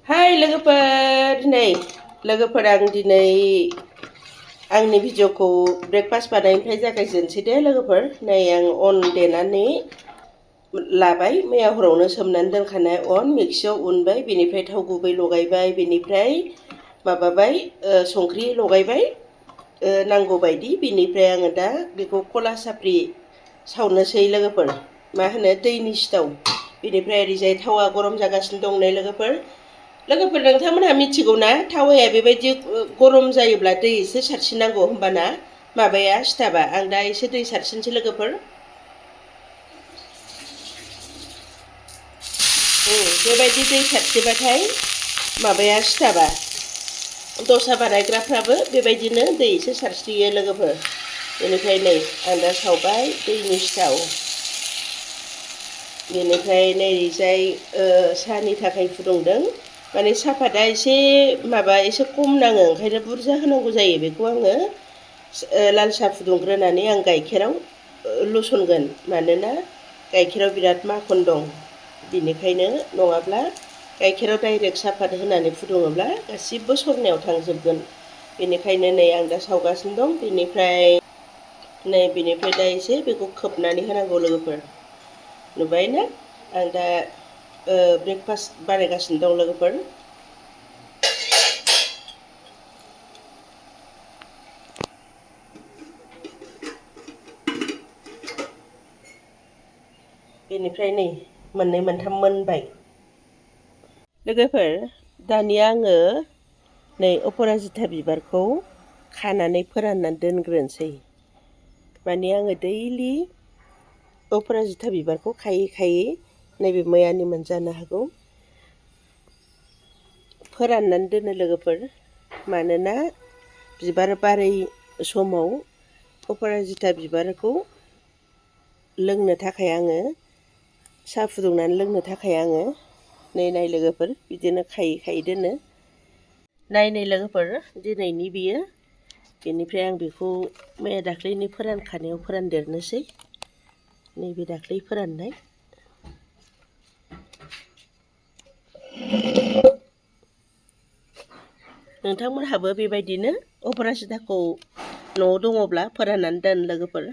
हाय लोगोफोर नै लोगोफोर आं दिनै आंनि भिडिअखौ ब्रेकफास्ट बानायनिफ्राय जागायजेनसै दे लोगोफोर नै आं अन देनानै लाबाय मैया हरावनो सोमनानै दोनखानाय अन मिक्सियाव उनबाय बेनिफ्राय थाव गुबै लगायबाय बेनिफ्राय माबाबाय संख्रि लगायबाय नांगौ बायदि बेनिफ्राय आङो दा बेखौ खला साफ्रि सावनोसै लोगोफोर मा होनो दैनि सिथाव बेनिफ्राय ओरैजाय थावा गरम जागासिनो दं नै लोगोफोर नोंथांमोनहा मिथिगौ ना थावाया बेबायदि गरम जायोब्ला दै एसे सारस्रिनांगौ होमबाना माबाया सिथाबा आं दा एसे दै सारस्रिनोसै लोगोफोर बेबायदि दै सारस्रिबाथाय माबाया सिथाबा दसा बानायग्राफ्राबो बेबायदिनो दै एसे सारस्रियो लोगोफोर बेनिफ्राय नै आं दा सावबाय दैनि सिथाव बेनिफ्राय नैजाय साहानि थाखाय फुदुंदों माने साहापाता एसे खम नाङो ओंखायनो बुरजा होनांगौ जायो बेखौ आङो लाल साहा फुदुंग्रोनानै आं गाइखेराव लुसनगोन मानोना गाइखेराव बिराद माखन दं बेनिखायनो नङाब्ला गाइखेराव डाइरेक्ट साहापात होनानै फुदुङोब्ला गासिबो सरनायाव थांजोबगोन बेनिखायनो नै आं दा सावगासिनो दं बेनिफ्राय दा एसे बेखौ खोबनानै होनांगौ लोगोफोर नुबाय ना आं दा ब्रेकफास्ट बानायगासिनो दं लोगोफोर बेनिफ्राय नै मोननै मोनथाम मोनबाय लोगोफोर दानिया आङो नै अपराजिता बिबारखौ खानानै फोराननानै दोनग्रोनोसै माने आङो दैलि अपराजिता बिबारखौ खायै नैबे मैयानि मोनजानो हागौ फोराननानै दोनो लोगोफोर मानोना बिबार बारै समाव अपराजिता बिबारखौ लोंनो थाखाय आङो साहा फुदुंनानै लोंनो थाखाय आङो नाय लोगोफोर बिदिनो खायै दोनो नै लोगोफोर दिनैनि बियो बेनिफ्राय आं बेखौ मैया दाख्लैनि फोरानखानायाव फोरानदेरनोसै नैबे दाख्लै फोराननाय नोंथांमोनहाबो बेबायदिनो अपराजिताखौ न'आव दङब्ला फोराननानै दोन लोगोफोर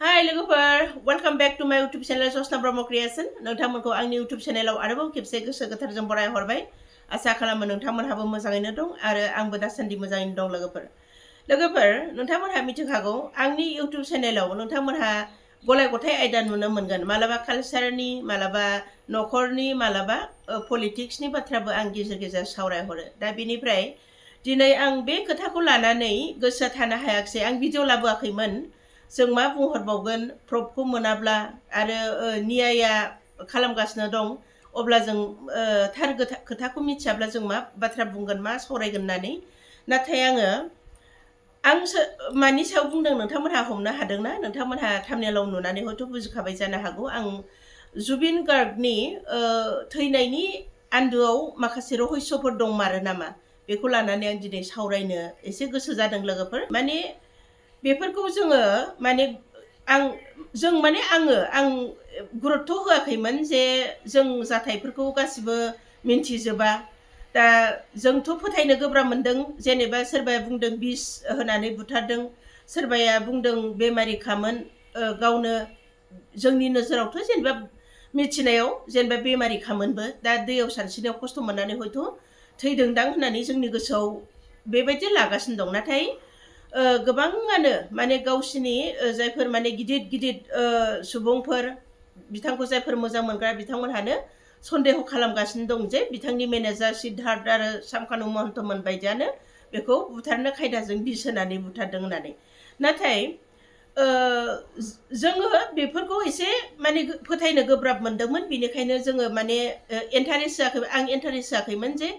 हाय लोगोफोर वेलकाम बेक टु माय इउटुब चेनेल जसना ब्रह्म क्रिएशन नोंथांमोनखौ आंनि इउटुब चेनेलाव आरोबाव खेबसे गोसो गोथारजों बराय हरबाय आसा खालामो नोंथांमोनहाबो मोजाङैनो दं आरो आंबो दासान्दि मोजाङैनो दं लोगोफोर नोंथांमोनहा मिथिखागौ आंनि इउटुब चेनेलाव नोंथांमोनहा गलाय गथाय आयदा नुनो मोनगोन मालाबा कालचारनि मालाबा न'खरनि मालाबा पलिटिक्सनि बाथ्राबो आं गेजेर गेजेर सावरायहरो दा बेनिफ्राय दिनै आं बे खोथाखौ लानानै गोसोआ थानो हायाखिसै आं भिडिअ लाबोआखैमोन जों मा बुंहरबावगोन प्रफखौ मोनाब्ला आरो नियाया खालामगासिनो दं अब्ला जों थार खोथाखौ मिथियाब्ला जों मा बाथ्रा बुंगोन मा सावरायगोन होननानै नाथाय आं मानि सायाव बुंदों नोंथांमोनहा हमनो हादोंना नोंथांमोनहा थाम्बनेलाव नुनानै हयथ' बुजिखाबाय जानो हागौ आं जुबिन गार्गनि थैनायनि आन्दोआव माखासे रहस्यफोर दंमारो नामा बेखौ लानानै आं दिनै सावरायनो एसे गोसो जादों लोगोफोर माने बेफोरखौ जोङो माने आं गुरुत्थ' होआखैमोन जे जों जाथायफोरखौ गासिबो मिन्थिजोबा दा जोंथ' फोथायनो गोब्राब मोनदों जेनेबा सोरबाया बुंदों बिस होनानै बुथारदों सोरबाया बुंदों बेमारिखामोन गावनो जोंनि नोजोरावथ' जेनेबा मिथिनायाव जेनेबा बेमारिखामोनबो दा दैयाव सानस्रिनायाव खस्थ' मोननानै हयथ' थैदोंदां होननानै जोंनि गोसोआव बेबायदि लागासिनो दं नाथाय गोबाङानो माने गावसिनि जायफोर माने गिदिर सुबुंफोर बिथांखौ जायफोर मोजां मोनग्रा बिथांमोनहानो सन्देह खालामगासिनो दं जे बिथांनि मेनेजार सिद्धार्थ आरो सामकानु महन्तमोन बायदियानो बेखौ बुथारनो खायदाजों बिस होनानै बुथारदों होननानै नाथाय जोङो बेफोरखौ एसे माने फोथायनो गोब्राब मोनदोंमोन बेनिखायनो जोङो माने आं इन्टारेस्ट जायाखैमोन जे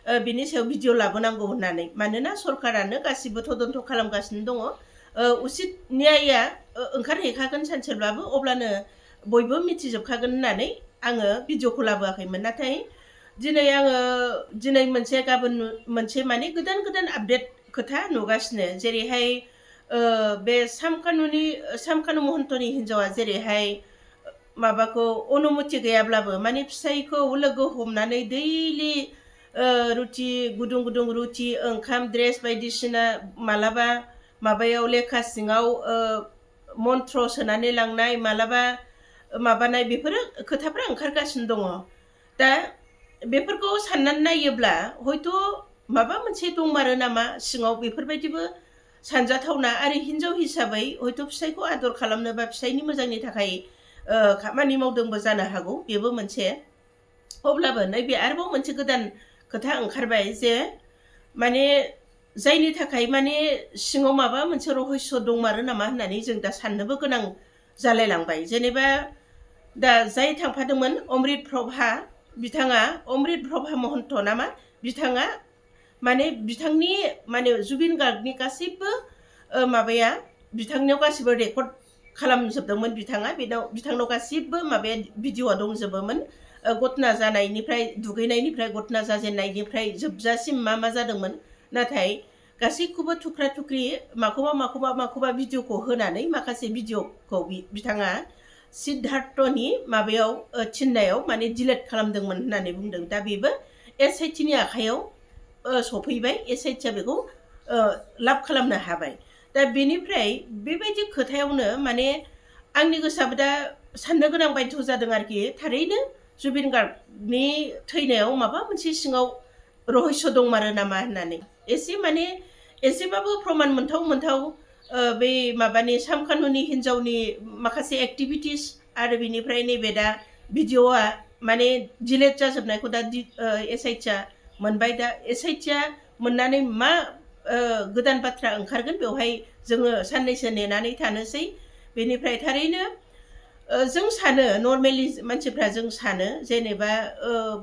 बिनि सायाव भिडिअ लाबोनांगौ होननानै मानोना सरकारानो गासिबो तदन्त खालामगासिनो दङ उसित न्यायआ ओंखारहैखागोन सानसेब्लाबो अब्लानो बयबो मिथिजोबखागोन होननानै आङो भिडिअखौ लाबोआखैमोन नाथाय दिनै मोनसे गाबोन मोनसे माने गोदान आपडेट खोथा नुगासिनो जेरैहाय बे सामकानु महन्तनि हिन्जावा जेरैहाय माबाखौ अनुमति गैयाब्लाबो माने फिसायखौ लोगो हमनानै दैलि रुटि गुदुं गुदुं रुटि ओंखाम ड्रेस बायदिसिना मालाबा माबायाव लेखा सिङाव मन्त्र सोनानै लांनाय मालाबा माबानाय बेफोरो खोथाफ्रा ओंखारगासिनो दङ दा बेफोरखौ साननानै नायोब्ला हयथ' माबा मोनसे दंमारो नामा सिङाव बेफोरबायदिबो सानजाथावना आरो हिनजाव हिसाबै हयथ' फिसायखौ आदर खालामनोबा फिसायनि मोजांनि थाखाय खामानि मावदोंबो जानो हागौ बेबो मोनसे अब्लाबो नैबे आरोबाव मोनसे गोदान खोथा ओंखारबाय जे माने जायनि थाखाय माने सिङाव माबा मोनसे रहस्य दंमारो नामा होननानै जों दा साननोबो गोनां जालायलांबाय जेनेबा दा जाय थांफादोंमोन अमृत प्रभा बिथाङा अमृत प्रभा महन्त नामा बिथाङा माने बिथांनि माने जुबिन गार्गनि गासैबो माबाया बिथांनियाव गासिबो रेकर्ड खालामजोबदोंमोन बिथाङा बिथांनाव गासिबो माबाया भिडिअआ दंजोबोमोन घटना जानायनिफ्राय दुगैनायनिफ्राय घटना जाजेननायनिफ्राय जोबजासिम मा जादोंमोन नाथाय गासैखौबो थुख्रा थुख्रि माखौबा भिडिअखौ होनानै माखासे भिडिअखौ बिथाङा सिद्धार्थनि माबायाव थिननायाव माने डिलेट खालामदोंमोन होननानै बुंदों दा बेबो एसआइटिनि आखायाव सफैबाय एसआइटिआ बेखौ लाब खालामनो हाबाय दा बेनिफ्राय बेबायदि खोथायावनो माने आंनि गोसोआबो दा साननो गोनां बायध' जादों आरोखि थारैनो जुबिन गार्गनि थैनायाव माबा मोनसे सिङाव रहस्य दंमारो नामा होननानै एसेबाबो प्रमान मोनथाव बै माबानि सामखानुनि हिनजावनि माखासे एक्टिभिटिस आरो बिनिफ्राय नैबे दा भिडिअआ माने डिलेट जाजोबनायखौ दा एसआइटिआ मोनबाय दा एसआइटिआ मोननानै मा गोदान बाथ्रा ओंखारगोन बेवहाय जोङो साननैसो नेनानै थानोसै बेनिफ्राय थारैनो जों सानो नर्मेलि मानसिफ्रा जों सानो जेनेबा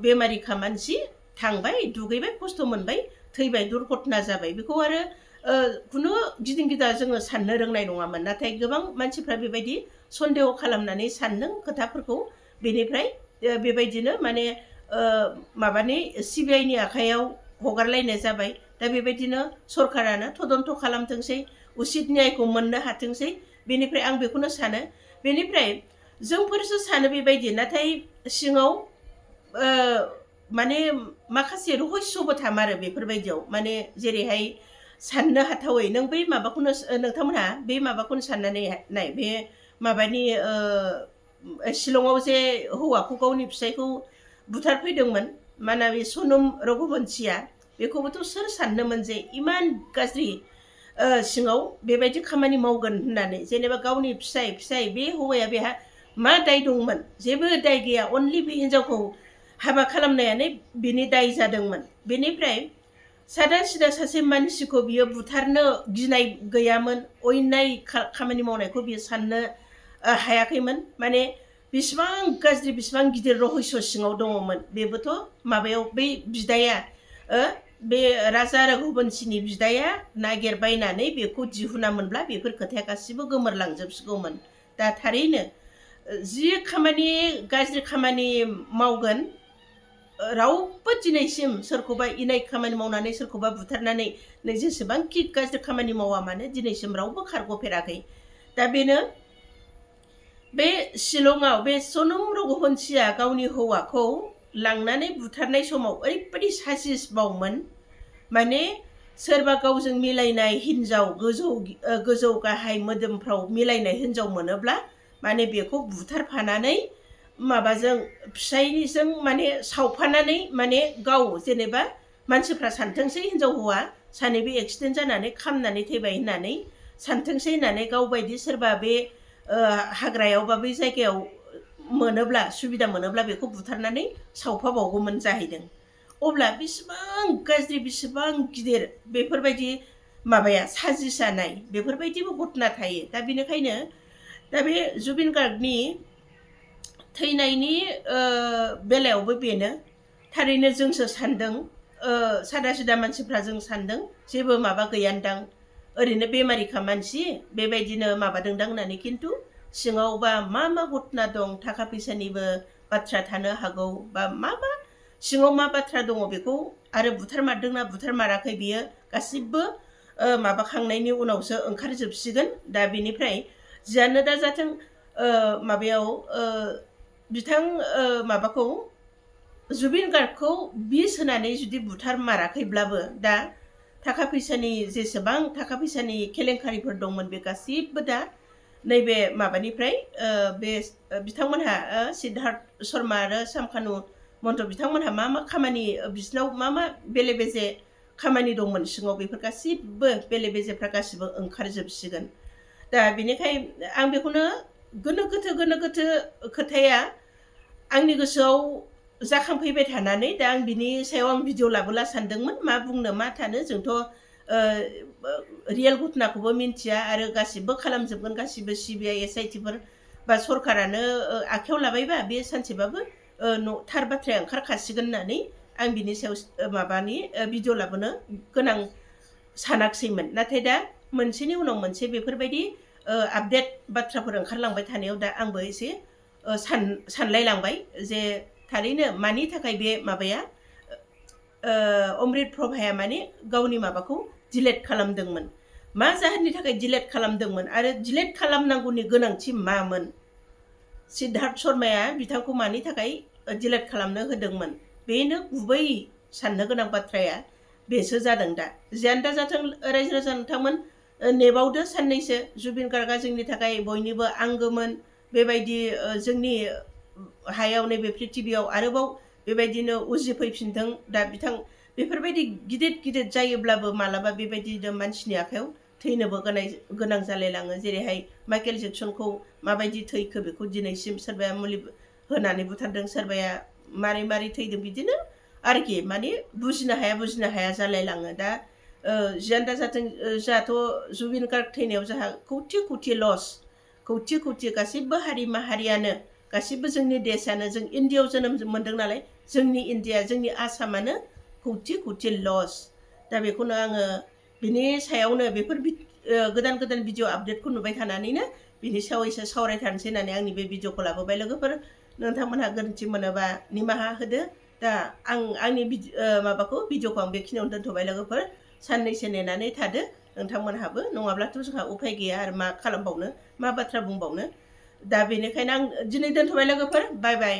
बेमारिखा मानसि थांबाय दुगैबाय खस्थ' मोनबाय थैबाय दुर्घटना जाबाय बेखौ आरो खुनु गिदिं गिदा जोङो साननो रोंनाय नङामोन नाथाय गोबां मानसिफ्रा बेबायदि सन्देह खालामनानै सानदों खोथाफोरखौ बेनिफ्राय बेबायदिनो माने माबानि सिबिआइनि आखायाव हगारलायनाय जाबाय दा बेबायदिनो सरकारानो तदन्त खालामथोंसै उचित न्यायखौ मोननो हाथोंसै बेनिफ्राय आं बेखौनो सानो बेनिफ्राय जोंफोरसो सानो बेबायदि नाथाय सिङाव माने माखासे रहस्यबो थामारो बेफोरबायदियाव माने जेरैहाय साननो हाथावै नों बै माबाखौनो नोंथांमोनहा बे माबाखौनो साननानै नाय बे माबानि शिलंआव जे हौवाखौ गावनि फिसायखौ बुथारफैदोंमोन माना बे सनम रघुबंशीया बेखौबोथ' सोर साननोमोन जे इमान गाज्रि सिङाव बेबायदि खामानि मावगोन होननानै जेनेबा गावनि फिसाय बे हौवाया बेहा मा दाय दंमोन जेबो दाय गैया अनलि बे हिनजावखौ हाबा खालामनायानो बिनि दाय जादोंमोन बेनिफ्राय सादा सिदा सासे मानसिखौ बियो बुथारनो गिनाय गैयामोन अयनाय खामानि मावनायखौ बियो साननो हायाखैमोन माने बिसिबां गाज्रि बिसिबां गिदिर रहस्य सिङाव दङमोन बेबोथ' माबायाव बै बिदाया बे राजा रघुबंशीनि बिदाया नागिरबायनानै बेखौ दिहुनामोनब्ला बेफोर खोथाया गासिबो गोमोरलांजोबसिगौमोन दा थारैनो जि खामानि गाज्रि खामानि मावगोन रावबो दिनैसिम सोरखौबा इनाय खामानि मावनानै सोरखौबा बुथारनानै नै जेसेबांखि गाज्रि खामानि मावा मानो दिनैसिम रावबो खारग'फेराखै दा बेनो बे शिलंआव बे सनम रघुबंशीया गावनि हौवाखौ लांनानै बुथारनाय समाव ओरैबायदि साजिसबावमोन माने सोरबा गावजों मिलायनाय हिनजाव गोजौ गाहाय मोदोमफ्राव मिलायनाय हिनजाव मोनोब्ला माने बेखौ बुथारफानानै माबाजों फिसायनिजों माने सावफानानै माने गाव जेनेबा मानसिफ्रा सानथोंसै हिनजाव हौवा सानैबो एक्सिडेन्ट जानानै खामनानै थैबाय होननानै सानथोंसै होननानै गावबायदि सोरबा बे हाग्रायाव बा बै जायगायाव मोनोब्ला सुबिदा मोनोब्ला बेखौ बुथारनानै सावफाबावगौमोन जाहैदों अब्ला बेसेबां गाज्रि बेसेबां गिदिर बेफोरबायदि माबाया साजिसानाय बेफोरबायदिबो घटना थायो दा बेनिखायनो दा बे जुबिन गार्गनि थैनायनि बेलायावबो बेनो थारैनो जोंसो सानदों सादा सिदा मानसिफ्रा जों सानदों जेबो माबा गैयानदां ओरैनो बेमारिखा मानसि बेबायदिनो माबादोंदां होननानै खिन्थु सिङावबा मा घटना दं थाखा फैसानिबो बाथ्रा थानो हागौ बा मा सिङाव मा बाथ्रा दङ बेखौ आरो बुथारमारदोंना बुथारमाराखै बियो गासिबो माबाखांनायनि उनावसो ओंखारजोबसिगोन दा बेनिफ्राय जियानो दा जाथों माबायाव बिथां माबाखौ जुबिन गार्गखौ बिस होनानै जुदि बुथारमाराखैब्लाबो दा थाखा फैसानि जेसेबां थाखा फैसानि केलेंकारिफोर दंमोन बे गासिबो दा नैबे माबानिफ्राय बे बिथांमोनहा सिद्धार्थ शर्मा आरो शामकानु मन्त्र बिथांमोनहा मा मा खामानि बिसिनाव मा बेले बेजे खामानि दंमोन सिङाव बेफोर गासिबो बेले बेजेफ्रा गासिबो ओंखारजोबसिगोन। दा बेनिखाय आं बेखौनो गोनो गोथो खोथाया आंनि गोसोआव जाखांफैबाय थानानै दा आं बिनि सायाव आं भिडिअ लाबोला सानदोंमोन मा बुंनो मा थानो जोंथ' रियेल घटनाखौबो मिन्थिया आरो गासिबो खालामजोबगोन गासिबो CBI SIT फोर बा सरकारानो आखायाव लाबायबा बे सानसेबाबो थार बाथ्राया ओंखारखासिगोन होननानै आं बिनि सायाव माबानि भिडिअ लाबोनो गोनां सानाखिसैमोन। नाथाय दा मोनसेनि उनाव मोनसे बेफोरबायदि आपडेट बाथ्राफोर ओंखारलांबाय थानायाव दा आंबो एसे सानलायलांबाय जे थारैनो मानि थाखाय बे माबाया अमृत प्रभाया माने गावनि माबाखौ डिलेट खालामदोंमोन, मा जाहोननि थाखाय डिलेट खालामदोंमोन आरो डिलेट खालामनांगौनि गोनांथि मामोन, सिद्धार्थ शर्माया बिथांखौ मानि थाखाय डिलेट खालामनो होदोंमोन, बेनो गुबै साननो गोनां बाथ्राया बेसो जादों। दा जियानो दा जाथों रायजो राजा नोंथांमोन नेबावदो साननैसो। जुबिन गार्गआ जोंनि थाखाय बयनिबो आंगोमोन, बेबायदि जोंनि हायाव नैबे पृथिबियाव आरोबाव बेबायदिनो उजिफैफिनथों। दा बिथां बेफोरबायदि गिदिर जायोब्लाबो मालाबा बेबायदिनो मानसिनि आखायाव थैनोबो गोनां जालायलाङो। जेरैहाय माइकेल जेक्सनखौ माबायदि थैखो बेखौ दिनैसिम सोरबाया मुलि होनानै बुथारदों, सोरबाया मारै थैदों, बिदिनो आरोखि माने बुजिनो हाया जालायलाङो। दा जियानो दा जाथों जोंहाथ' जुबिन गार्ग थैनायाव जोंहा खौथि लस, खौथि गासिबो हारि माहारियानो, गासिबो जोंनि देशानो, जों इण्डियायाव जोनोम मोनदों नालाय जोंनि इण्डिया जोंनि आसामानो खौथि लस। दा बेखौनो आङो बिनि सायावनो बेफोर गोदान भिडिअ आपडेटखौ नुबाय थानानैनो बिनि सायाव एसे सावरायथारनोसै होननानै आंनि बे भिडिअखौ लाबोबाय। लोगोफोर नोंथांमोनहा गोरोन्थि मोनोबा निमाहा होदो। दा आंनि माबाखौ भिडिअखौ आं बेखिनियावनो दोनथ'बाय। लोगोफोर साननैसो नेनानै थादो नोंथांमोनहाबो, नङाब्लाथ' जोंहा उफाय गैया आरो मा खालामबावनो, मा बाथ्रा बुंबावनो। दा बेनिखायनो आं दिनै दोनथ'बाय लोगोफोर, बाय बाय।